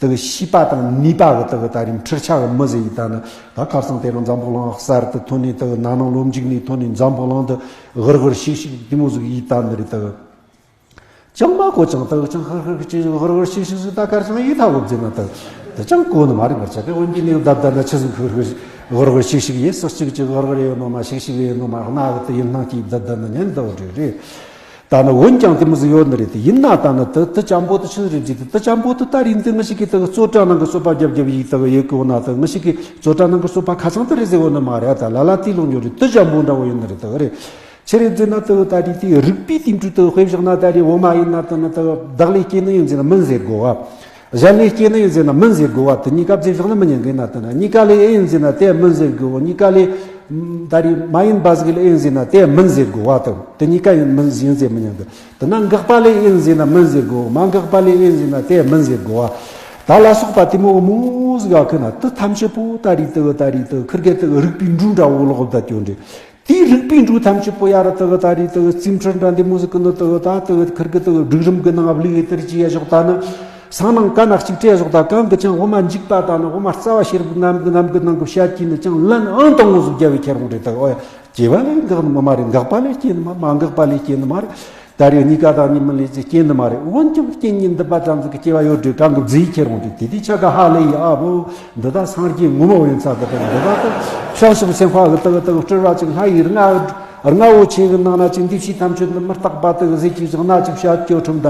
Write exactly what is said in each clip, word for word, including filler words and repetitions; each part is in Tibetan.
དེ་གི་ཤེས་པ་དང་ནུས་པ་གི་དེ་གི་ད་རིང་འཕྲུལ་ཆ་གི་མི་ཟིག་ཡིན་ད་ནི། ད་ཁ་སང་དེ་རིང་འཛམ་བུ་གླིང་གསར་དུ་ཐོན་ནས་དེ་གི་ན་ནིང་ལོ་མཇུག་ནས་ཐོན་ནས་འཛམ་བུ་གླིང་དུ་གུར་གུར་ཤིག་ཤིག་དེ་མོ་ཟིག་ཡིན་ད་ནི་རེད། དེ་གི་ཅང་མ་གོ་ཅང་དག་ཅང་ཧར་ཧར་ཅིག་ཧར་ཧར་ཤིག་ཤིག་ཟིག་ད་གར་ཅང་ཡིད་ཐག་གོ་བརྫིས་ན་དག་དེ་ཅང་གོ་ནི་མ་རེད་པར་ཆ་གི་འོན་ཀྱི་ནི་བདབ་བདབ་ན་ཆི་ཟིག་ཧར་ཧར་ཧར་ཧར་ཤིག་ཤིག་ཡིན་ས་གཅིག་གཅིག་ཧར་ཧར་ཡོད་ནོ་མ་ཤིག་ཤིག་ཡོད་ནོ་མ་སྣ་གི་དེ་ཡིན་སྣང་གིས་བདབ་བདབ་ན་ཉན་དག་རེད་རེད། ད་ནི་འོན་ཀྱང་དེ་མོ་ཟིག་ཡོད་ནི་རེད། དེ་ཡིན་ན་ད་ནི་དེ་དེ་ཅང་པོ་དེ་ཆི་ཟིག་རེད་བརྫིས་དེ་དེ་ཅང་པོ་དེ་ད་རིང་དེ་ང་ཞིག་གིས་དེ་གི་རྩོད་གྲྭ་ནང་གི་རྩོད་པ་རྒྱབ་རྒྱབ་ཡིག་དེ་གི་ཡོད་གི་འོ་ན་དེ་ང་ཞིག་གིས་རྩོད་གྲྭ་ནང་གི་རྩོད་པ་ཁ་ཚང་དེ་རེད་ཟེར་འོ་ནི་མ་རེད། ད་ལ་ལ་དེ་ལོ་ཉོ་རེད་དེ་ཅང་པོ་འདྲ་བོ་ཡོད་ནི་རེད་དེ་གི་རེད། ཆི་རེད་ཟེར་ན་དེ་ད་རེས་དེ་རིག་པའི་དེ་འཕྲོས་དེ་དཔེ་བཞག་ན་ད་རེས་འོ་མ་ཡིན་ན་དེ་ནི་དེ་བདག་ལས་སྐྱེས་ནི་ཡིན་ཟེར་ན་མིན་ཟེར་དགོས་བ། གཞན་ལས་སྐྱེས་ནི་ཡིན་ཟེར་ན་མིན་ཟེར་དགོས་བ། དེ་གཉིས་ཀ་རྫས་བཞག་ན་མི་ཉན་གི་ན་དེ་ན་གཉིས་ཀ་ལས་ཨེ་ཡིན་ཟེར་ན་དེ་མིན་ཟེར་དགོས་བ། གཉིས་ཀ་ལས་ད་རེས་མ་ཡིན་པ་ཟིག་ལས་ཨེ་ཡིན་ཟེར་ན་དེ་མིན་ཟེར་དགོས་བ། དེ་དེ་གཉིས་ཀ་ཡིན་མིན་ཡིན་ཟེར་མི་ཉན་གི། དེ་ན་འགག་པ་ལས་ཨེ་ཡིན་ཟེར་ན་མིན་ཟེར་དགོས་བ། མ་འགག་པ་ལས་ཨེ་ཡིན་ཟེར་ན་དེ་མིན་ཟེར་དགོས་བ། ད་ལ་སོགས་པ་དེ་མོ་མོ་ཟིག་ག་ཁི་ན་དེ་ཐམས་ཅད་པོ་ད་རེས་དེ་གི་ད་རེས་དེ་ཁིར་གེ་དེ་གི་རིག་པའི་འབྲུ་འདྲ་བོ་ལོག་བསྡད་ཀྱོ་འདྲི། དེའི་རིག་པའི་འབྲུ་ཐམས་ཅད་པོ་ཡ་ར་དེ་གི་ད་རེས་དེ་གི་རྩིས་འཕྲུལ་འདྲ་འདི་མོ་ཟིག་གི་ནི་དེ་གི་ད་དེ་གི་ཁིར་གི་དེ་གི་སྒྲིག་རིམ་གི་ནང་བླུགས་ཡི་དེར་ཅི་ཡ་ཞོག་ད་ནི་སང་ནང་ཀ་ན་གཅིག་སྤྲད་ཞོག་ད་གང་གི་ཅང་འོ་མ་འཇིག་པ་ད་ནི་འོ་མ་རྩ་བ་ཤེར་གི་ནམ་གི་ནམ་གི་ནང་གི་བཤད་ཀྱི་ནི་ཅང་ལན་ཨང་དང་བོ་ཟིག་རྒྱབ་བའི་ཁྱེར་འོང་རེད། དེ་གི་ཨོ་ཡ་སྐྱེ་བ་ལས་འགག་ནི་མ་མ་རེད། འགག་པ་ལས་སྐྱེ་ནི་མ་མ་འགག་པ་ལས་སྐྱེ་ནི་མ་རེད། ད་རེས་གཉིས་ཀ་དང་གཉིས་མིན་ལས་ཀྱི་རྐྱེན་ནི་མ་རེད། འོན་ཀྱང་རྐྱེན་གཉིས་འདི་པ་ཙམ་ཟིག་གི་སྐྱེ་བ་ཡོད་དྲི་གང་གི་རྫིས་ཁྱེར་འོང་དུས་དེ་དུས་ཆ་ག་ཧ་ལས་ཡི་ཨ་བོ། འདི་ད་སངས་རྒྱས་ངོ་མ་བོ་ཡིན་ཚ་གི་དང་འདི་ད་ད་ཤང་ཤང་སེམས་ཁ་གི་དག་དག་སྤྲུལ་བ་ཅིག་ལྷ་ཡི་ལྔ་ལྔ་བོ་ཆེ་གི་ནང་ན་ཅིག་འདི་ཕྱི་ཐམས་ཅད་འདི་མི་རྟག་པ་དག་ཟིག་ཅིག་བཞག་ན་ཅིག་བཤད་སྐྱོ་ཁྲོམ་ད་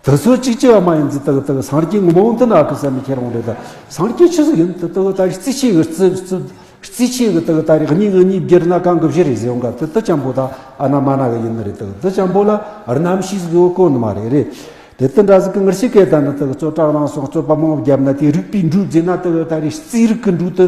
དུ་སོ་ཅིག་ཅི་བ་མ་ཡིན་ཟིག་དག་དག་སངས་རྒྱས་ངོ་མ་བོ་འདི་ན་གི་བསམ་མི་ཁྱེར་འོང་རེད། ད་སངས་རྒྱས་ཆི་ཟིག་ཡིན་དུ་དག་ད་རྩི་ཆེ་གི་རྩི་རྩི། རྩིས་ཆེ་གི་དག་ད་རེས་གཉིས་གི་གཉིས་བསྒྱུར་ན་གང་གི་བཞི་རེད་ཟེར་འོང་ག་དེ་དེ་ཅང་པོ་ད་ཨ་ན་མ་ན་གི་ཡིན་ནི་རེད། དག་དེ་ཅང་པོ་ལ་རྣམ་ཤེས་ཟིག་ཡོད་གོ་ནི་མ་རེད་རེད། དེ་དེ་འདྲ་ཟིག་གི་ངར་ཤི་གེ་ད་ནི་དག་རྩོད་གྲྭ་ནང་སོང་རྩོད་པ་མང་བརྒྱབ་ན་དེ་རིག་པའི་འགྲོས་བརྫིས་ན་དག་ད་རེས་རྩིས་རིག་གི་འགྲོས་དེ་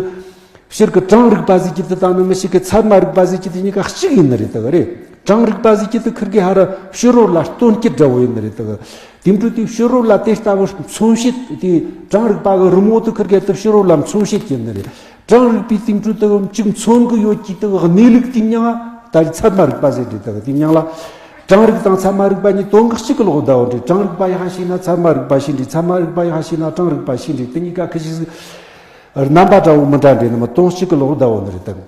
ཕྱིར་གི་གྲངས་རིག་པ་ཟིག་གི་དེ་དང་ནི་ངར་ཤི་གེ་ཚད་མ་རིག་པ་ཟིག་གི་དེ་གཉིས་ཀ་གཅིག་ཡིན་ནི་རེད། དག་རེད། གྲངས་རིག་པ་ཟིག་གི་དེ་ཁིར་གི་ཧ་ར་ཕྱི་རོལ་ལ་སྟོན་སྐྱེད་འདྲ་བོ་ཡིན་ནི་རེད། དག་དེ་འཕྲོས་དེ་ཕྱི་རོལ་ལ་དེ་ལྟ་བུ་མཚོན་བྱེད་དེ་གྲངས་རིག་པ་གི་རི་མོ་དེ་ཁིར་གི་དེ་ཕྱི་རོལ་ལ་མཚོན་བྱེད་ཡིན་ནི་རེད། གྲངས་རིག་པའི་སྟེང་དུ་དུ་གཅིག་མཚོན་གྱི་ཡོད་ཀྱི་དུ་གནས་ལུགས་དེ་མྱང་ད་རེས་ཚད་མ་རིག་པ་ཟེར་དུས་དུ་དེ་མྱང་ལ། གྲངས་རིག་དང་ཚད་མ་རིག་པ་གཉིས་དོན་གྱི་གཅིག་གི་ལོག་ཟླ་བོ་འདྲེ། གྲངས་རིག་པ་ཡག་ཤེས་ན་ཚད་མ་རིག་པ་ཤེས་འདྲེ། ཚད་མ་རིག་པ་ཡག་ཤེས་ན་གྲངས་རིག་པ་ཤེས་འདྲེ། དེ་གཉིས་ཀ་ཁི་ཤིག་རྣམ་པ་འདྲ་བོ་མི་འདྲ་འདྲེ་ནི་མི་དོན་གཅིག་གི་ལོག་ཟླ་བོ་འདི་རེད་དུ།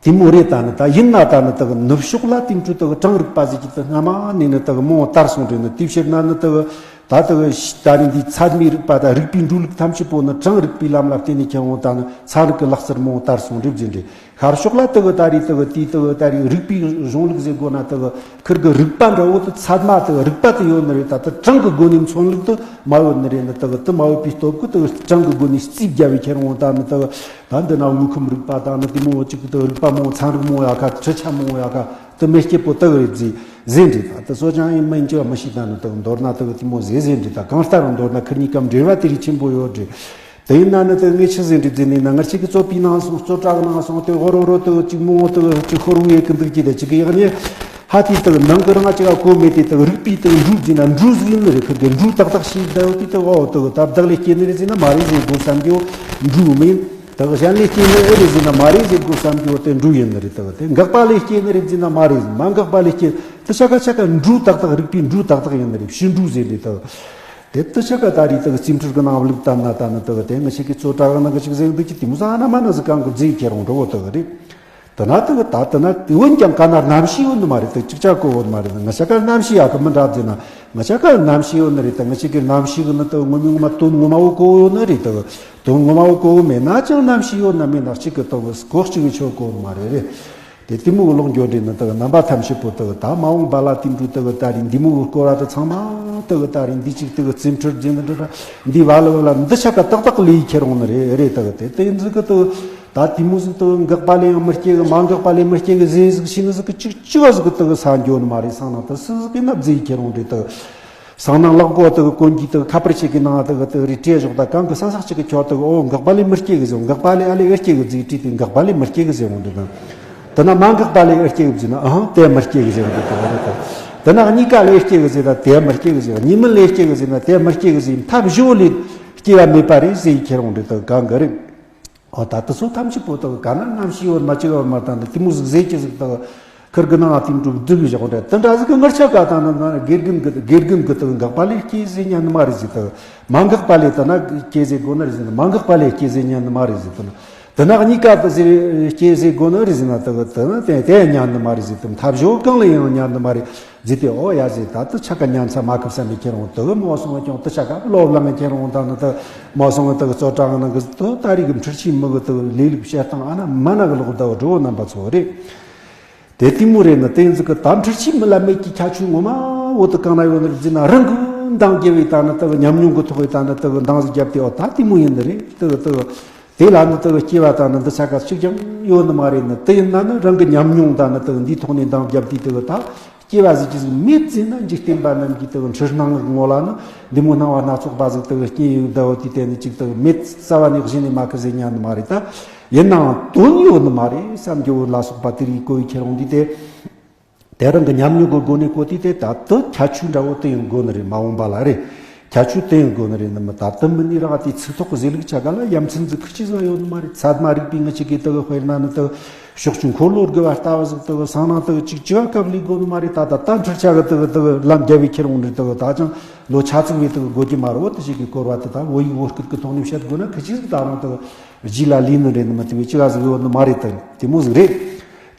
དེ་མོ་རེད། ད་ནི་ད་ཡིན་ན་ད་ནི་དུ་ནུབ་ཕྱོགས་ལ་དེ་འཕྲོས་དུ་གྲངས་རིག་པ་ཟིག་གི་དུ་སྔ་མ་ནས་ནི་དུ་མོ་དར་སོང་འདྲེ་ནི་དེ་ཕྱིར་ན་ནི་དུ། ད་ལྟ་བའི་ད་རིང་འདིའི་ཚད་མའི་རིག་པ་དང་རིག་པའི་འགྲོ་ལུགས་ཐམས་ཅད་པོ་ནི་གྲངས་རིག་པའི་ལམ་ལ་བརྟེན་ནས་ཁྱེར་འོང་། ད་ནི་ཚན་རིག་གི་ལག་རྩལ་མང་པོ་དར་སོང་རེད་བཞིན་རེད། ཤར་ཕྱོགས་ལ་ལྟ་བུ་ད་རེས་ལྟ་བུ་དེའི་ལྟ་བུ་ད་རེས་རིག་པའི་གཞུང་ལུགས་ཟེར་དགོས་ན་ལྟ་བུ་ཁིར་གི་རིག་པ་འདྲ་བོ་དེ་ཚད་མ་དེ་རིག་པ་དེ་ཡོད་ནི་རེད། ད་ལྟ་གྲངས་ཀྱི་སྒོ་ནས་མཚོན་ལུགས་དེ་མ་ཡོད་ནི་རེད། ནི་ལྟ་བུ་དེ་མ་ཡོད་པའི་སྟོབས་ཀྱིས་ལྟ་བུ་གྲངས་ཀྱི་སྒོ་ནས་རྩིས་རྒྱབ་པའི་ཁྱེར་འོང་། ད་ནི་ལྟ་བུ་ད་འདི་ན་དངོས་ཁམས་རིག་པ་དང་ནི་དེ་མོ་གཅིག་གི་ལྟ་བུ་རིག་པ་མང་པོ་ཚན་རིག་མང་པོ་ཡག་ག་ཁྲི་ཆ་མང་པོ་ཡག་ག་དུ་མེ་སྐྱེས་པོ་དག་རེད་ཟེ་ཟེ་འདྲི་ད་དུ་སོ་ཅང་ཡིན་མིན་ཅི་བ་མི་ཤེས། ད་ནི་དུ་མདོར་ན་དུ་དེ་མོ་ཟེ་ཟེ་འདྲི་ད་གང་ལྟར་མདོར་ན་ཁིར་གཉིས་ཀ་འབྲེལ་བ་དེ་རིགས་ཆེན་པོ་ཡོད་འདྲི། དེ་ཡིན་ན་ནི་དུ་ངས་ཆི་ཟེ་འདྲི་ཟེ་ནི་ན་ངར་ཆེ་གི་རྩོད་པའི་ནང་སོང་རྩོད་གྲྭ་གི་ནང་སོང་དེ་ཧོ་རོ་རོ་དུ་གཅིག་མོ་དུ་གཅིག་ཧོ་རུ་ཡེ་གི་འདུག་ཅི་དེ་གཅིག་གི་ཡག་ཉེ་ཧ་དེ་དུ་ནང་གི་རང་ཅི་ག་གོ་མེད་དེ་དུ་རིག་པའི་དུ་འབྲུ་ཟེ་ན་འབྲུ་ཟེ་ཡིན་ནི་རེད། ཁིར་གི་འབྲུ་ཏག་ཏག་ཤེས་ད་ཡོད་དེ་དུ་ཨོ་དུ་ད་བདག་ལས་སྐྱེ་ནི་རེད་ཟེ་ན་མ་རེད་ཟེ་དགོས་བསམ་གི་འོ་འབྲུ་མིན། དག་གཞན་ལས་སྐྱེས་ནི་ཨེ་རེད་ཟེར་ན་མ་རེད་ཟེར་དགོས་བསམ་གྱི་འོ་དེ་འབྲུ་ཡིན་ནི་རེད། དག་དེ་འགག་པ་ལས་སྐྱེས་ནི་རེད་ཟེར་ན་མ་རེད། མ་འགག་པ་ལས་སྐྱེས་དེ་ཆ་ག་ཆ་ག་འབྲུ་ཏག་ཏག་རིག་པའི་འབྲུ་ཏག་ཏག་ཡིན་ནི་རེད། ཕྱི་འབྲུ་ཟེར་ནི་དག་དེ་དེ་ཆ་ག་ད་རེས་དག་རྩིས་འཕྲུལ་གི་ནང་བླུགས་བཏབ་ན་ད་ནི་དག་དེ་ང་ཞིག་གི་རྩོད་གྲྭ་གི་ནང་གི་ཞིག་ཟེར་འདུག་གི་དེ་མོ་ཟ་ན་མ་ན་ཟིག་གང་གི་རྫིག་ཁྱེར་འོང་འགྲོ་བོ་དག་རེད། དེ་ན་དེ་གི་ད་དེ་ན་དེ་འོན་ཀྱང་ག་ན་རྣམ་ཤེས་ཡོད་ནི་མ་རེད། དེ་ཅིག་ཅར་གོ་ཡོད་མ་རེད། ང་ཅག་ག་རྣམ་ཤེས་ཡག་གི་མི་འདྲ་ཟེར་ན་ང་ཅག་ག་རྣམ་ཤེས་ཡོད་ནི་རེད། དེ་ང་ཅག་གི་རྣམ་ཤེས་ཡོད་ནི་དེ་ངོ་མ་ངོ་མ་དོན་ངོ་མ་བོ་གོ་ཡོད་ནི་རེད། དེ་དོན་ངོ་མ་བོ་གོ་ཡོད་མེད་ན་ཅང་རྣམ་ཤེས་ཡོད་ན་མེད་ན་གཅིག་གི་དེ་གོ་གཅིག་གི་ཆོད་གོ་ཡོད་མ་རེད་རེད། དེ་དེ་མོ་གི་ལོག་འགྱོ་འདྲེ་ནི་དེ་རྣམ་པ་ཐམས་ཅད་པོ་དེ་ད་མ་འོངས་པ་ལ་དེ་འདྲ་དེ་ད་རིང་འདི་མོ་གི་སྐོར་ར་དེ་ཚང་མ་དེ་ད་རིང་འདི་གཅིག་དེ་རྩིས་འཕྲུལ་རྒྱུན་འདི་འདྲ་འདི་བ་ལ་བ་ལ་འདི་ཆ་ག་ཏག་ཏག་ལས་ཁྱེར་འོང་ནི་རེད་རེད། དེ་དེ་དེ་འཛི་གི་དེ། ད་དེ་མོ་ཟིག་དུ་འགག་པ་ལས་ཡང་མི་སྐྱེ་གི། མ་འགག་པ་ལས་མི་སྐྱེ་གི་ཟེ་ཟིག་ཤི་ནི་ཟིག་གི་ཅིག་ཅི་བ་ཟིག་གི་དུ་གི་ས་འགྱོ་ནི་མ་རེད། སང་ནང་དུ་སུ་ཟིག་གི་ན་བརྫིས་ཁྱེར་འོང་རེད་དུ། སང་ནང་ལག་མགོ་དུ་གི་གོན་གྱི་དུ་གི་ཁ་པར་ཆེ་གི་ནང་དུ་གི་དུ་རེ་སྤྲད་ཞོག་ད་གང་གི་ས་སག་ཅིག་གི་ཁྱོ་དུ་གི་ཨོ་འགག་པ་ལས་མི་སྐྱེ་གི་ཟེ། འགག་པ་ལས་ཨ་ལས་ཨེ་སྐྱེ་གི་ཟེ་དྲིས་ཏེ་འགག་པ་ལས་མི་སྐྱེ་གི་ཟེ་འོང་རེད་དུ། དེ་ན་མ་འགག་པ་ལས་ཨེ་སྐྱེ་གི་ཟེ་ན་ཨ་དེ་མི་སྐྱེ་གི་ཟེ་འོང་རེད་དུ་རེད་དུ། དེ་ན་གཉིས་ཀ་ལས་སྐྱེ་གི་ཟེ་ན་དེ་མི་སྐྱེ་གི་ཟེ། གཉིས་མིན་ལས་སྐྱེ་གི་ཟེ་ན་དེ་མི་སྐྱེ་གི་ཟེ། ཐབས་བཞི་བོ་ལས་སྐྱེ་བ་མེད་པ་རེད་ཟེ་ཁྱེར་འོང་རེད་དུ་གང་གི་རེད། ཨོ་ད་དེ་ཚོ་ཐམས་ཅད་པོ་དག་ག་ན་རྣམ་ཤེས་ཡོད་མ་ཅིག་ཡོད་མ་དང་དེ་མོ་ཟིག་ཟེར་གྱི་ཟིག་དག་ཁིར་གི་ནང་ཨ་ཏིང་གྲུབ་འགྲིག་གི་བཞག་འདྲ་དེ་འདྲ་ཟིག་གི་ངར་ཆ་ག་ད་ན་ན་དགེ་རྒན་གི་དགེ་རྒན་གི་དག་འགག་པ་ལས་སྐྱེས་ཟེར་ཉན་ནི་མ་རེད་ཟིག་དག་མ་འགག་པ་ལས་ད་ན་སྐྱེས་ཟེར་དགོ་ནི་རེད་ཟིག་མ་འགག་པ་ལས་སྐྱེས་ཟེར་ཉན་ནི་མ་རེད་ཟིག་དག་ན་དེ་ན་གཉིས་ཀ་དུ་ཟེར་སྐྱེས་ཟེར་དགོ་ནི་རེད་ཟིག་ན་དག་དེ་ན་དེ་དེ་ཉན་ནི་མ་རེད་ཟིག་དག་ཐབས་བཞོ་གང་ལ་ཡང་ཉན་ནི་མ་རེད་ཟིག་དེ་ཨོ་ཡ་ཟིག་ད་དུ་ཆ་ག་ཉན་ས་མ་ཁབ་ས་མི་ཁྱེར་འོང་དག་མོ་སོང་ཀྱང་དུ་ཆ་ག་ལོ་ལ་མི་ཁྱེར་འོང་ད་ན་དག་མོ་སོང་དག་གཙོ་གྲང་ནང་གི་དུ་ད་རིག་གི་འཕྲུལ་ཆས་མི་གི་དག་ལས་ལུགས་བཤད་སྟངས་ཨ་ན་མ་ན་གི་ལོག་ད་འགྲོ་རྣམ་པ་ཚོ་རེད། དེ་ལྟད་མོ་རེད་ན་དེ་ཟིག་གི་དམ་འཁྲུལ་ཆེས་མི་ལ་མེད་ཀྱི་ཁྱད་ཆོས་ངོ་མ་བོ་དུ་གང་ན་ཡོད་ནི་རེད་ཟེར་ན་རང་གི་འདང་རྒྱབ་བའི་ད་ནི་དུ་ཉམས་མྱོང་གི་ཐོག་གི་ད་ནི་དུ་འདང་ཟིག་རྒྱབ་སྟེ་ཨོ་ད་ལྟད་མོ་ཡིན་ནི་རེད་དུ་དུ་དེ་ལ་ནི་དུ་སྐྱེ་བ་ད་ནི་འདི་ཆ་ག་གཅིག་ཀྱང་ཡོད་ནི་མ་རེད་ནི་དེ་ཡིན་ན་ནི་རང་གི་ཉམས་མྱོང་ད་ནི་དུ་འདིའི་ཐོག་ནས་འདང་རྒྱབ་སྟེ་དུ་ད་སྐྱེ་བ་ཟིག་ཅི་ཟིག་མེད་ཟེར་ན་འཇིག་རྟེན་པ་རྣམས་ཀྱི་དུ་འཁྲུལ་སྣང་གི་ངོ་ལ་ནི་འདི་མོ་སྣང་བ་སྣ་ཚོགས་པ་ཟིག་དུ་སྐྱེ་ཡོད་ཟླ་བོ་དུས་དེ་ནི་ཅིག་དུ་མེད་རྩ་བ་ནས་གཞི་ནས་མ་ཁི་ཟེར་ཉན་ནི་མ་རེད་ད། ཡིན་ནའང་དོན་ཡོད་ནི་མ་རེད་བསམ་རྒྱུ་བོ་ལ་སོགས་པ་དེ་རིགས་གོ་ཡི་ཁྱེར་འོང་དུས་དེ། དེ་རང་གི་ཉམས་མྱོང་གི་སྒོ་ནས་གོ་དུས་དེ་ད་དུ་ཁྱད་ཆོས་འདྲ་བོ་དེ་ཡང་དགོ་ནི་རེད་མ་འོངས་པ་ལ་རེད། ཁྱད་ཆོས་དེ་ཡང་དགོ་ནི་རེད་ནི་མི་ད་དུ་མི་ནི་རང་དེ་ཚིག་ཐོག་གི་ཟེར་ལུགས་ཆ་ག་ལ་ཡ་མཚན་ཟིག་ཁི་ཅི་ཟིག་ཡོད་ནི་མ་རེད། ཚད་མ་རིག་པའི་ངི་ཅིག་གིས་དུ་གི་དཔེར་ན་ནི་དུ་ཕྱོགས་བཅུའི་འཁོར་ལོ་དགུ་བ་ལྟ་བུ་ཟིག་དུ་གི་སང་ནང་དུ་གི་ཅིག་ཅི་བ་སྐབས་ལས་དགོ་ནི་མ་རེད། ད་ད་ད་འཕྲུལ་ཆ་གི་དུ་གི་དུ་གི་ལམ་རྒྱབ་བའི་ཁྱེར་འོང་རེད། དུ་གི་ད་ཅང་ལོ་ཆ་ཚིག་བས་དུ་གི་དགོ་གི་མ་རེད། འོ་དུ་ཞིག་གི་སྐོར་བ་དུ་ད་བོད་ཡིག་བོད་སྐད་གི་ཐོག་ནས་བཤད་དགོ་ན་ཁི་ཅི་ཟིག་ད་རང་དུ་གི་རྗེས་ལ་ལུས་ནི་རེད་ནི་མི་དེ་བས་ཅི་ག་ཟིག་ཡོད་ནི་མ་རེད། དེ་དེ་མོ་ཟིག་རེད།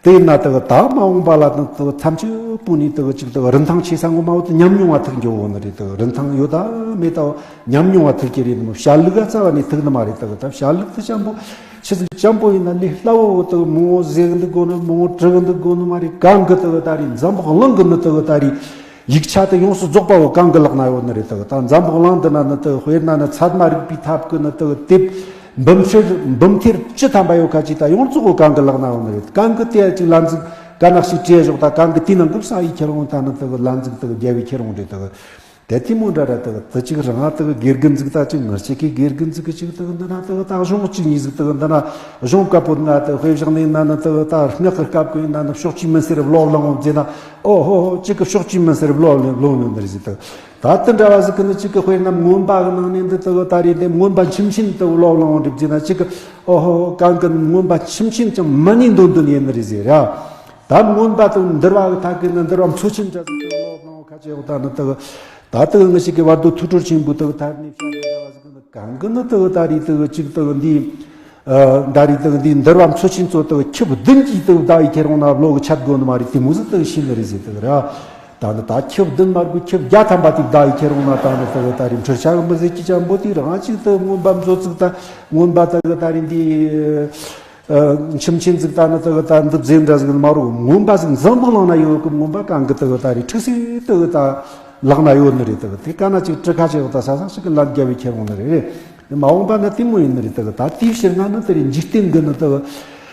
དེ་ཡིན་ན་དེ་གི་ད་མ་འོངས་པ་ལ་དེ་གི་ཐམས་ཅད་པོ་ནི་དེ་གི་ཅིག་དེ་གི་རིན་ཐང་ཆེ་ས་ངོ་མ་བོ་དེ་ཉམས་མྱོང་བ་ཐུག་འགྱོ་བོ་ནི་རེད། དེ་གི་རིན་ཐང་ཡོད་ད་མེད་ད་ཉམས་མྱོང་བ་ཐུག་གི་རེད་ནི་མོ་བཤད་ལུགས་ག་རྩ་བ་ནས་ཐུག་ནི་མ་རེད། དེ་གི་ད་བཤད་ལུགས་དེ་ཅམ་པོ་ཆི་ཟིག་ཅམ་པོ་ཡིན་ན་ལས་སླ་བོ་བོ་དེ་གི་མང་བོ་ཟེར་གི་འདུག་དགོ་ནི་མང་བོ་དྲི་གི་འདུག་དགོ་ནི་མ་རེད། གང་གི་དེ་གི་ད་རེད་འཛམ་བུ་གླིང་གི་ནི་དེ་གི་ད་རེད། ཡིག་ཆ་དེ་ཡོངས་སུ་རྫོགས་པ་བོ་གང་གི་ལག་ན་ཡོད་ནི་རེད། དེ་གི་ད་འཛམ་བུ་གླིང་འདི་ན་ནི་དེ་གི་དཔེར་ན་ནི་ཚད་མ་རིག་པའི་ཐབས་ཀྱི་ནི་དེ་གི་དེབ་འབུམ་ཕྲག་འབུམ་ཐེར་བཅུ་ཐམ་པ་ཡོད་ཁ་ཅིག་ད་ཡོངས་རྫོགས་བོ་གང་གི་ལག་ན་ཡོད་ནི་རེད། གང་གི་དེ་ཅིག་ལན་ཟིག་ག་ནག་ཞིག་བྲིས་ཞོག་ད་གང་གི་དེ་ནང་གི་བསགས་ཡི་ཁྱེར་འོང་ད་ནི་དེ་གི་ལན་ཟིག་དེ་གི་རྒྱལ་བའི་ཁྱེར་འོང་རེད། དེ་གི་དེ་དེ་མོ་འདྲ་ར་དེ་གི་དེ་ཅིག་རང་དེ་གི་དགེ་རྒན་ཟིག་ད་ཅིག་ངར་ཅིག་གི་དགེ་རྒན་ཟིག་གི་ཅིག་དེ་གི་འདི་ན་དེ་གི་ད་གཞུང་གཅིག་གཉིས་ཟིག་དེ་གི་འདི་ན་གཞུང་བཀའ་པོད་ང་དེ་དཔེ་བཞག་ནས་ན་ནི་དེ་གི་ད་སྔགས་ཀྱི་སྐབས་ཀྱི་ན་ནི་ཕྱོགས་གཅིག་མིན་ཟེར་བློ་བླང་འོང་ཟེར་ན། ཨོ་ཧོ་ཧོ། གཅིག་གི་ཕྱོགས་གཅིག་མིན་ཟེར་བློ་བློ་ནོ་ནི་རེད་ཟེར་དུ། ད་དེ་འདྲ་བ་ཟིག་གི་ནི་གཅིག་གི་དཔེར་ན་མངོན་པ་གི་ནང་ནས་འདི་དུ་ད་རེད་དེ་མངོན་པ་ཆུམ་ཆེན་དུ་བློ་བླང་འོང་འགྲིབ་ཟེར་ན་གཅིག་གི་ཨོ་ཧོ་ཧོ་གང་གི་མངོན་པ་ཆུམ་ཆེན་ཅང་མ་ནི་འདོན་འདོན་ཡིན་ནི་རེད་ཟེར་ར། ད་མངོན་པ་དུ་འདུལ་བ་གི་ཐད་ཀྱི་ནི་འདུལ་བ་མཚོ་ཆེན་འདྲ་ཟིག་དུ་བློ་བླང་ཁ་ཆེ་བ་ད་ནི་དུ་ད་དུ་ངི་ཞིག་གི་བར་དུ་ཐུགས་སྤྲུལ་ཆེན་པོ་དུ་ཐར་ནས་བཤད་འདི་འདྲ་བ་ཟིག་གི་ནི་གང་གི་ནི་དུ་ད་རེད་དུ་གཅིག་དུ་འདི། ཨ། ད་རེས་དག་འདིའི་འདུལ་བ་མཚོ་ཆེན་ཚོ་དག་ཁྱབ་བདུན་གྱིས་དག་བདག་ཡི་ཁྱེར་འོང་ན་བློ་གི་ཆད་དགོ་ནི་མ་རེད། དེ་མོ་ཟིག་དག་ཤེས་ནི་རེད་ཟེར་དག་ར། ད་ནི་ད་ཁྱབ་བདུན་མ་དགོས་ཁྱབ་བརྒྱ་ཐམ་པ་དེ་བདག་ཡི་ཁྱེར་འོང་ན་ད་ནི་དག་ད་རེས་འཕྲུལ་ཆ་གི་མི་ཟེར་གྱི་ཅང་པོ་དེ་རང་གཅིག་དག་མངོན་པ་མཛོད་ཚིག་ད་མངོན་པ་དག་ད་རེས་འདི། ཨ། ཆུམ་ཆེན་ཟིག་ད་ནི་དག་ད་འདི་ཟེར་འདྲ་ཟིག་ནི་མ་རུ་མངོན་པ་ཟིག་འཛམ་བུ་གླིང་ན་ཡོད་གི་མངོན་པ་གང་གི་དག་ད་རེས་འཁྲིག་སེ་དག་ད་ལག་ན་ཡོད་ནི་རེད། དག་དེ་ག་ན་ཅིག་གྲི་ཁ་ཆེ་བ་ད་ས་ས་ཞིག་གི་ལན་རྒྱལ་བའི་ཁྱེར་འོང་ནི་རེད་རེད། མ་འོངས་པ་ན་དེ་མོ་ཡིན་ནི་རེད། དེ་གི་ད་དེའི་ཕྱིར་ན་ནི་དེ་རེད། འཇིག་རྟེན་གི་ནི་དེ་གི་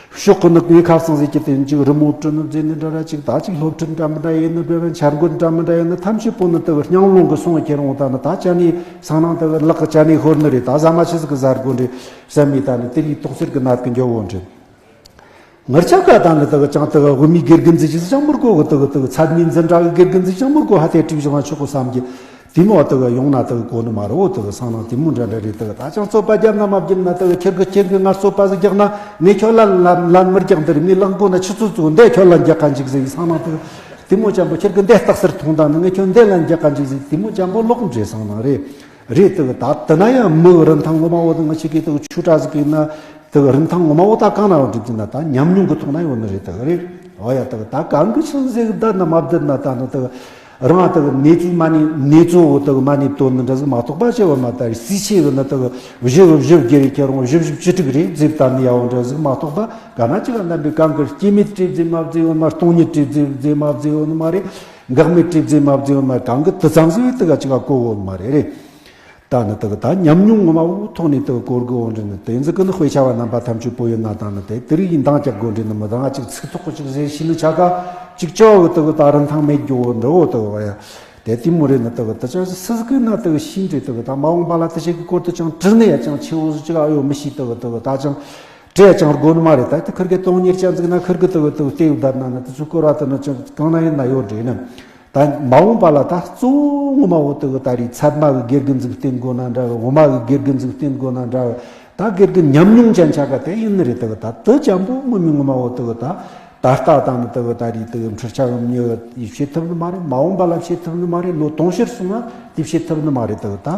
ཕྱོགས་གི་ནི་གོས་ཁ་སང་ཟེར་གྱི་དེ་འཇིག་རི་མོ་བྲི་ནི་མཛེས་ནི་འདྲ་ར་ཅིག་ད་ཅིག་སློབ་ཁྲིད་འདྲ་མི་འདྲ་ཡིན་ནི་འདྲ་བ་འཆར་འགོད་འདྲ་མི་འདྲ་ཡིན་ནི་ཐམས་ཅད་པོ་ནི་དེ་གི་སྙིང་རླུང་གི་སོང་ཁྱེར་འོང་ད་ནི་ད་ཅ་ནི་སང་ནང་དེ་གི་ལག་གི་ཅ་ནི་ཤོར་ནི་རེད། ད་ཟ་མ་ཆི་ཟིག་གི་ཟ་དགོས་འདྲེ་བསམ་མི་ད་ནི་དེ་རིགས་དོགས་སེལ་གི་ནད་གི་འགྱོ་འོང་འདྲེ། ངར་ཆ་ཀ་དང་ནི་དག་ཅང་དག་དབུ་མའི་དགེ་རྒན་ཟིག་ཅིག་ཅང་མི་དགོ་གི། དག་དག་ཚད་མའི་འཛིན་གྲྭ་གི་དགེ་རྒན་ཟིག་ཅང་མི་དགོ། ཧ་ཏེ་ཀྲིབ་བཞག་ན་ཆོག་གི་བསམ་གི། དེ་མོ་དག་ཡོང་ན་དག་གོ་ནི་མ་རེད། འོ་དག་སང་ནང་དེ་མོ་འདྲ་འདྲ་རེད། དག་ད་ཅང་རྩོད་པ་རྒྱབ་ན་མ་བརྒྱབ་ན་དག་ཁྱེད་ཀྱི་ཁྱེད་ཀྱི་ང་རྩོད་པ་ཟིག་རྒྱག་ན་ངས་ཁྱོད་ལ་ལན་ལན་མི་རྒྱག་འདི་རེད། ངས་ལན་གོ་ན་ཆུ་ཚོད་ཚོ་འདས་ཁྱོད་ལན་རྒྱག་ག་འཇིག་ཟིག་སང་ནང་དག་དེ་མོ་ཅང་པོ་ཁྱེད་ཀྱི་འདས་རྟགས་སར་མཐོང་ད་ནི་ངས་ཁྱོད་འདས་ལན་རྒྱག་ག་འཇིག་ཟིག་དེ་མོ་ཅང་པོ་ལོག་འདྲེ་སང་ནང་རེད། རེད། དེ་གི་ད་དེ་ན་ཡང་མི་རིན་ཐང་ངོ་མ་བོ་དེ་ང་ཆེ་གེ་དེ་གི་ཆུ་ཏྲ་ཟིག་གི་ན་དེ་གི་རིན་ཐང་ངོ་མ་བོ་ད་གང་ན་ཡོད་འགྲིག་གི་ན་ད་ཉམས་མྱོང་གི་ཐོག་ན་ཡོད་ནི་རེད། དེ་གི་རེད། འོ་ཡ་དེ་གི་ད་གང་གི་ཆི་ཟིག་བསྡད་ན་མ་བསྡད་ན་ད་ནི་དེ་གི་རང་དེ་གི་གནས་ཚུལ་མ་ནི་གནས་ཚུལ་བོ་དེ་གི་མ་ནི་དོན་ནི་འདྲ་ཟིག་མ་གཏོགས་པ་བྱེད་བ་མ་ད་རེད། སྲིད་ཆེ་གི་ན་དེ་གི་བཞི་གི་བཞི་བརྒྱ་རེ་ཁྱེར་རུང་བཞི་བཞི་བཅུ་དྲུག་རེ་ཟིག་ད་ནི་ཡ་བོ་འདྲ་ཟིག་མ་གཏོགས་པ་ག་ན་ཅི་ག་ན་འདི་གང་གི་སྐྱེ་མེད་གྲིབ་ཟིག་མ་བཟོས་ཡོད་མ། སྟོང་ཉིད་གྲིབ་ཟིག་ཟིག་མ་བཟོས་ཡོད་ནི་མ་རེད། འགག་མེད་གྲིབ་ཟིག་མ་བཟོས་ཡོད་མ་རེད། གང་གི་དེ་ཙམ་ཟིག་དེ་ག་ཅི་ག་གོ་བོ་མ་རེད་རེད། ད་ནི་དེ་གི་ད་ཉམས་མྱོང་ངོ་མ་བོ་ཐོག་ནས་དེ་གི་གོ་དགོས་འོང་འདྲ་ནི་དེ་ཟིག་གི་ནི་དཔེ་ཆ་བ་རྣམ་པ་ཐམས་ཅད་པོ་ཡིན་ན་ད་ནི་དེ་དེ་རིགས་ཡིན་འདང་རྒྱག་དགོས་འདྲ་ནི་མི་འདང་ང་ཅིག་ཚིག་ཐོག་གི་ཅིག་ཟེར་ཤེས་ནི་ཆ་ག་ཅིག་ཅོག་གི་དེ་གི་ད་རིན་ཐང་མེད་རྒྱུ་བོ་འདྲ་བོ་དེ་གི་བ་ཡ། དེ་དེ་མོ་རེད་ནི་དེ་གི་དེ་ཅང་སི་སི་གི་ན་དེ་གི་ཤིན་རེད། དེ་གི་ད་མ་འོངས་པ་ལ་དེ་ཞིག་གི་སྐོར་དུ་ཅང་དྲི་ནི་ཡ་ཅང་ཆེ་བོ་ཟིག་ཅིག་ཨ་ཡོད་མི་ཤེས། དེ་གི་དེ་གི་ད་ཅང་དྲི་ཡ་ཅང་དགོས་ནི་མ་རེད། ད་དེ་ཁིར་གི་སྟོང་ཉེར་ཅན་ཟིག་ན་ཁིར་གི་དེ་གི་དེ་གི་ལྟེ་བ་བསྡད་ན་ནི་དེ་ཚོ་སྐོར་བ་དེ་ནི་ཅང་གང་ན་ཡིན་ན་ཡོད་རེད་ནི། ད་མ་འོངས་པ་ལ་ད་གཙོ་བོ་ངོ་མ་བོ་དེ་གི་ད་རེད། ཚད་མ་གི་དགེ་རྒན་ཟིག་བསྟེན་དགོས་ན་འདྲ་གི། དབུ་མ་གི་དགེ་རྒན་ཟིག་བསྟེན་དགོས་ན་འདྲ་གི། ད་དགེ་རྒན་ཉམས་མྱོང་ཅན་ཆ་ག་དེ་ཡིན་ནི་རེད། དེ་གི་ད་དེ་ཅང་པོ་ངོ་མའི་ངོ་མ་བོ་དེ་གི་ད་ ད་ལྟ་དང་ནི་དེ་གི་ད་རེས་དེ་གི་འཕྲུལ་ཆས་གི་མྱི་གིས་བྱེད་ཐུབ་ནི་མ་རེད། མ་འོངས་པ་ལ་བྱེད་ཐུབ་ནི་མ་རེད། ལོ་དུང་ཕྱུར་སོང་ན་དེ་བྱེད་ཐུབ་ནི་མ་རེད། དེ་གི་ད་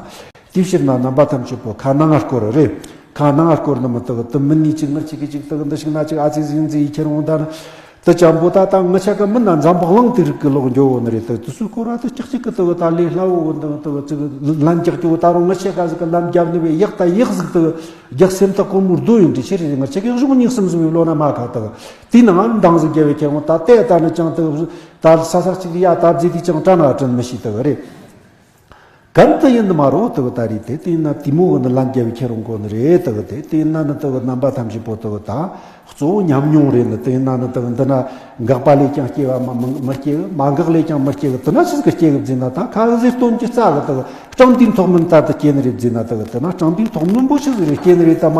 དེའི་ཕྱིར་ན་རྣམ་པ་ཐམས་ཅད་པོ་ཁ་ནང་ང་སྐོར་རེད། ཁ་ནང་ང་སྐོར་ནི་མི་དེ་གི་དེ་མི་ནི་ཅིག་ངར་ཅིག་གི་ཅིག་དེ་གི་འདི་ཞིག་ན་ཅིག་ཨ་ཙི་ཟིན་ཙི་ཡི་ཁྱེར་འོང་ད་ནི། དེ་ཅང་པོ་ད་ད་ང་ཆ་ག་མི་ན་འཛམ་བུ་གླིང་དེ་རིགས་ཀྱི་ལོག་འགྱོ་འོ་ནི་རེད། དེ་དུས་སུ་སྐོར་བ་དེ་ཅག་ཅིག་གི་དེ་གི་ད་ལས་སླ་བོ་འདི་དེ་གི་ཅིག་ལན་རྒྱག་རྒྱུ་ད་རུང་ང་ཆ་ག་ཟིག་གི་ལན་རྒྱབ་ནི་བས་ཡག་ད་ཡག་ཟིག་དེ་གི་རྒྱག་སེམས་ཐག་གོ་མོ་རྡོ་ཡིན་དེ་ཕྱིར་རེད། ང་ཆ་གི་གཞུང་ཉིག་སེམས་ཟིག་བས་ལོ་ན་མ་ཁ་དེ་གི་དེ་ནང་ང་འདང་ཟིག་རྒྱབ་བས་ཁྱེར་འོང་ད་དེ་ད་ནི་ཅང་དེ་གི་ད་ས་ས་ཅིག་ཡ་ད་རྫི་དེ་ཅང་དྲན་ན་དྲན་མི་ཤེས་དེ་གི་རེད། གན་དུ་ཡིན་ནི་མ་རོ་དུ་ད་རེད། དེ་དེ་ཡིན་ན་དེ་མོ་གི་ནི་ལན་རྒྱབ་ཁྱེར་རུང་གོ་ནི་རེད། དུ་དེ་དེ་ཡིན་ན་ནི་དུ་རྣམ་པ་ཐམས་ཅད་པོ་དུ་ད་གཙོ་བོ་ཉམས་མྱོང་རེད། ནི་དེ་ཡིན་ན་ནི་དུ་འདི་ན་འགག་པ་ལས་ཀྱང་སྐྱེ་བ་མ་མི་མི་སྐྱེ་གི། མ་འགག་ལས་ཀྱང་མི་སྐྱེ་གི། དུ་ན་ཆི་ཟིག་གི་སྐྱེ་གི་བརྫིས་ན། ད་ཁ་ཟེར་སྟོན་གྱི་རྩ་གི་དུ་སྤྲང་དུས་ཐོག་མིན་ལྟར་དུ་སྐྱེ་ནི་རེད་བརྫིས་ན། དུ་དུ་ན་སྤྲང་དུས་ཐོག་མིན་པོ་ཆི་ཟིག་རེད་སྐྱེ་ནི་རེད། ད་མ་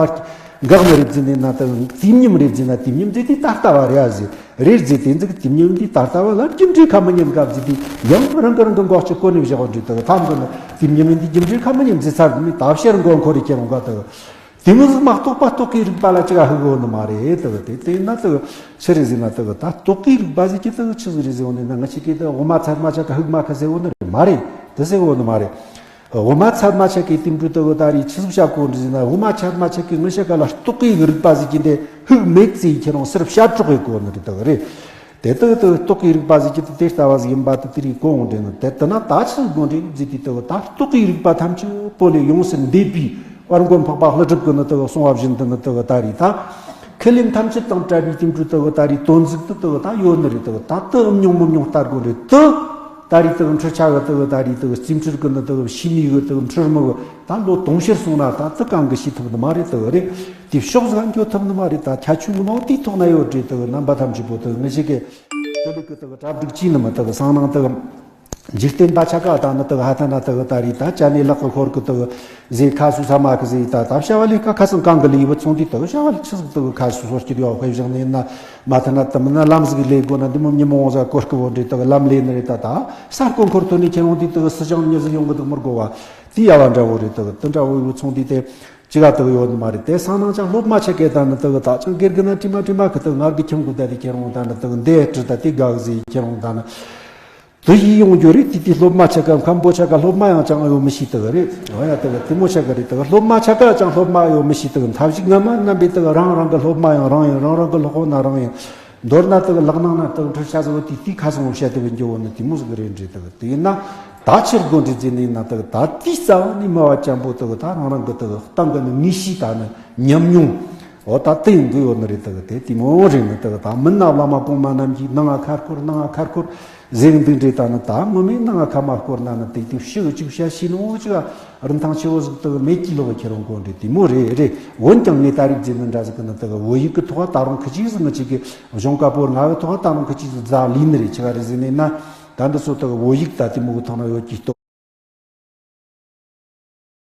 འགག་ནི་རེད་བརྫིས་ནི་ན། དུ་དུས་མཉམ་རེད་བརྫིས་ན། དུས་མཉམ་དེ་དེ་ད་ལྟ་བ་རེད་ཟེར། རེད་ཟེར། དེ་ཚིག་དེ་མཉམ་འདི་ད་ལྟ་བ་ལ་རྒྱུ་འབྲས་ཁ་མི་ཉན་ག་ཟེར། དེ་ཡང་རང་གི་རང་གི་འགོག་ཆུ་གོ་ནས་བཞག་འདྲི་དག་ཐམ་གི་ནི་དེ་མཉམ་འདི་རྒྱུ་འབྲས་ཁ་མི་ཉན་ཟེར་ཚར་ནི་ད་ཕྱིར་མགོ་འཁོར་རེ་ཁྱེར་འོང་ག་དག་དེ་མི་ཟིག་མ་རྟོགས་པ་རྟོག་གི་རིག་པ་ལ་ཅི་ག་ཧུག་འོ་ནི་མ་རེད་དག་དེ་དེ་ན་དག་ཆི་རེད་ཟེར་ན་དག་ད་རྟོག་གི་རིག་པ་ཟེར་གྱི་དག་ཆི་ཟིག་རེད་ཟེར་འོ་ནི་ན། ང་ཆི་གི་དག་འོ་མ་ཚད་མ་ཆ་ག་ཧུག་མ་ཁ་ཟེར་འོ་ནི་རེད་མ་རེད། དེ་ཟེར་འོ་ནི་མ་རེད། འོ་མ་ཚད་མ་ཆ་གི་དེ་འདྲ་དག་ད་རེད་ཆི་ཟིག་བྱ་གོ་འདྲི་ཟེར་ན། འོ་མ་ཚད་མ་ཆ་གི་ངི་ཤ་ག་ལ་རྟོག་གི་རིག་པ་ཟེར་གྱི་འདི་ཧུག་མེད་ཟེར་ཁྱེར་འོང་སེར་བྱ་གྲོག་གི་གོ་ནི་རེད་དག་རེད། དེ་དག་དག་རྟོག་གི་རིག་པ་ཟེར་གྱི་དེ་དེ་ལྟ་བ་ཟིག་ཡིན་པ་དེ་དེ་རིག་གོ་འོང་འདྲེ་ནི། དེ་དེ་ན་ད་ཆི་དགོངས་འདྲེ་ཟེར་དུས་དག་ད་རྟོག་གི་རིག་པ་ཐམས་ཅད་པོ་ལས་ཡོངས་སུ་འདས་པའི་དཔལ་མགོན་འཕགས་པ་ཀླུ་སྒྲུབ་ཀྱི་ནི་དག་གསུང་བ་བཞིན་དུ་ནི་དག་ད་རེད་ད། ཁས་ལེན་ཐམས་ཅད་དང་བྲལ་བའི་དེ་འདྲ་དག་ད་རེད་དོན་ཟིག་དུ་དག་ད་ཡོད་ནི་རེད་དག་ད་དུ་ཨམ་ཉུང་མི་ཉུང་ལྟ་དགོས་རེད་དུ། ད་རེས་དག་འཕྲུལ་ཆས་གི་དག་ད་རེས་དག་རྩིས་འཕྲུལ་གི་ནི་དག་ཤི་མི་གི་དག་འཕྲུལ་མི་གི་ད་ལོ་དུང་ཕྱུར་སོང་ན་ད་དུ་གང་གི་ཤི་ཐུབ་ནི་མ་རེད་དག་རེད། དེ་ཕྱོགས་ཟིག་འགྱོ་ཐུབ་ནི་མ་རེད། ད་ཁྱད་ཆོས་ངོ་མ་དེའི་ཐོག་ན་ཡོད་རེད། དག་རྣམ་པ་ཐམས་ཅད་པོ་དག་ངི་ཞིག་གི་དེ་ལུགས་གི་དག་གྲ་སྒྲིག་ཅིས་ནི་མི་དག་སང་ནང་དག་འཇིག་རྟེན་པ་ཆ་ག་ད་ནི་དག་ཧ་ཐ་ན་དག་ད་རེས་ད་ཅ་ནེ་ལག་གི་ཤོར་གི་དག་ཟེ་ཁ་སུ་ས་མ་གི་ཟེ་ད་ད་བྱ་བ་ལས་ཀ་ཁ་སང་གང་གི་ལས་བུ་ཚོང་དེ་དག་བྱ་བ་ལས་ཆི་ཟིག་དག་ཁ་སུ་སོར་གྱི་ཡོད་དཔེ་བཞག་ནས་ན། མ་ཐ་ན་དུ་མི་ན་ལམ་ཟིག་ལས་དགོས་ན་འདི་མོ་ཉི་མ་འོང་ཟ་གོ་སྐུ་བོ་འདྲེ་དག་ལམ་ལས་ནི་རེད། ད་ད་ས་དཀོན་འཁོར་ཐོན་ནས་ཁྱེད་རང་དེ་དག་སི་ཅང་མྱི་ཟིག་ཡོང་གི་འདུག་མི་དགོ་བ་དེ་ཡ་བ་འདྲ་བོ་རེད། དག་དེ་འདྲ་བོ་ཡོད་ཚོང་དེ་དེ་ཅི་ག་དག་ཡོད་ནི་མ་རེད། དེ་སང་ནང་ཅང་སློབ་མ་ཆ་གེ་ད་ནི་དག་ད་ཅང་སྒེར་གི་ན་དྲི་མ་དྲི་མ་གི་དག་ངར་གི་ཁྱིམ་གི་ད་དེ་ཁྱེད་རང་ད་ནི་དག་འདས་དྲི་ད་དེ་དགག་ཟིག་ཁྱེད་རང་ད་ནི། དུ་ཡིས་ཡོང་རྒྱུ་རེད། དེ་དུས་སློབ་མ་ཆ་ག་མཁན་པོ་ཆ་ག་སློབ་མ་ཡང་ཅང་ཡོད་མི་ཤེས་དག་རེད། འོ་ཡ་དག་དེ་མོ་ཆ་ག་རེད། དག་སློབ་མ་ཆ་ག་ཅང་སློབ་མ་ཡོད་མི་ཤེས་དག་མཐའ་གཅིག་སྔ་མ་རྣམ་པའི་དག་རང་རང་གི་སློབ་མ་ཡང་རང་ཡིན། རང་རང་གི་ལག་པ་ན་རང་ཡིན། མདོར་ན་དག་ལག་ནང་ན་དག་འཕྲུལ་ཆས་ཟིག་དེ་དུས་ཁ་སང་བཤད་དེ་བི་འགྱོ་བོ་ནི་དེ་མོ་ཟིག་རེད་འདྲེ་དག་དེ་ཡིན་ན་ད་ཕྱིར་དགོན་འདྲེ་ཟེར་ནི་ཡིན་ན་དག་ད་དུས་རྩ་བ་ནས་སྨྲ་བ་ཅན་པོ་དག་ད་རང་རང་གི་དག་སྟེང་གི་ནི་ངེས་ཤེས་ད་ནི་ཉམས་མྱོང་། འོ་ད་དེ་ཡིན་དགོས་ཡོད་ནི་རེད། དག་དེ་དེ་མོ་རེད་ནི་དག་ད་མི་ན་བླ་མ་གོང་མ་རྣམས་ཀྱིས་ནང་ང་ཁ་སྐོར་ནང་ང་ཁ་སྐོར་ཟེར་འདུག་འདྲེ། ད་ནི་ད་ངོ་མས་ནང་ང་ཁ་མ་སྐོར་ན་ནི་དེ་དུས་ཕྱི་གི་ཅིག་བཤད་ཤེས་ནོ་ཅིག་རིན་ཐང་ཆེ་བོ་ཟིག་དག་མེད་ཀྱི་ལོག་ཁྱེད་རང་གོ་འདྲེ་དེ་མོ་རེད་རེད། འོན་ཀྱང་ངས་ད་རིག་རྫས་ནི་འདྲ་ཟིག་གི་ནི་དག་བོད་ཡིག་གི་ཐོག་ད་རུང་ཁི་ཅིག་ཟིག་ངི་ཅིག་གི་གཞུང་བཀའ་པོད་ལྔ་གི་ཐོག་ད་རུང་ཁི་ཅིག་ཟིག་རྫ་ལུས་ནི་རེད། ཆི་ག་རེད་ཟེར་ནས་ན་ད་འདི་ཚོ་དག་བོད་ཡིག་ད་དེ་མོ་གི་ཐོག་ན་ཡོད་ཀྱི་སྟོབས།